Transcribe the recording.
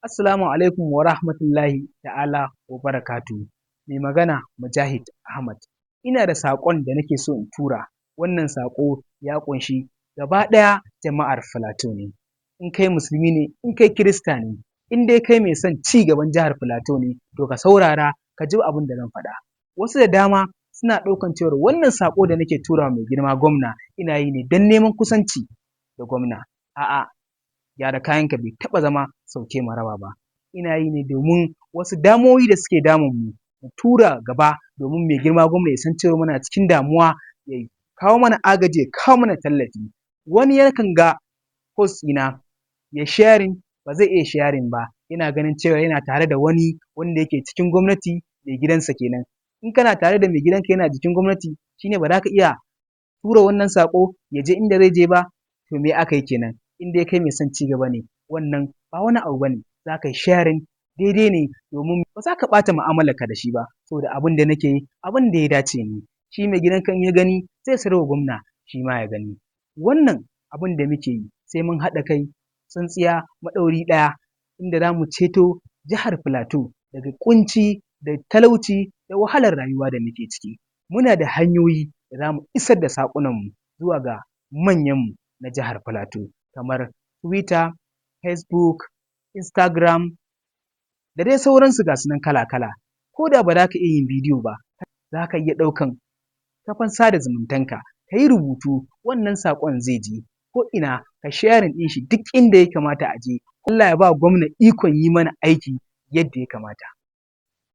Assalamu alaikum wa rahmatullahi ta'ala wa barakatuhu. Mai magana Mujahid Ahmad. Ina da saƙon da nake so in tura. Wannan saƙo ya ƙunshi gaba ɗaya jama'ar Filato ne. In kai musulmi ne, in kai Kirista ne, in dai kai mai son ci gaban jihar Filato ne, to ka saurara ka ji abin da zan faɗa. Wasu da dama suna ɗaukan cewar wannan saƙo da nake tura wa mai girma gwamna ina yi ne don neman kusanci da gwamna. A'a, gyara kayanka bai taɓa zama sauke mu raba ba. Ina yi ne domin wasu damuwoyi da suke damun mu, mu tura gaba domin mai girma gwamna ya san cewa muna cikin damuwa, ya kawo mana agaji, ya kawo mana tallafi. Wani yakan ga post ɗina ya sharing, ba zai iya sharing ba, yana ganin cewa yana tare da wani wanda yake cikin gwamnati, mai gidansa kenan. In kana tare da mai gidanka yana jikin gwamnati, shi ne ba za ka iya tura wannan saƙo ya je inda zai je ba? To me aka yi kenan? In dai kai mai son ci gaba ne, wannan ba wani abu ba ne, za ka yi sharing daidai ne, domin ba za ka ɓata mu'amalarka da shi ba, saboda abin da nake yi abin da ya dace ne. Shi mai gidanka in ya gani zai sanar wa gwamna, shi ma ya gani. Wannan abin da muke yi, sai mun haɗa kai, tsintsiya maɗauri ɗaya, inda za mu ceto jihar Filato daga ƙunci da talauci da wahalar rayuwa da muke ciki. Muna da hanyoyi da za mu isar da saƙonanmu zuwa ga manyanmu na jihar Filato, kamar Twitter, Facebook, Instagram da dai sauransu, ga su nan kala-kala. Ko da ba za ka iya yin bidiyo ba, za ka iya ɗaukan kafan sada zumuntanka ka yi rubutu, wannan saƙon zai je ko'ina, ka sharing ɗin shi duk inda ya kamata a je. Allah ya ba gwamna ikon yi mana aiki yadda ya kamata.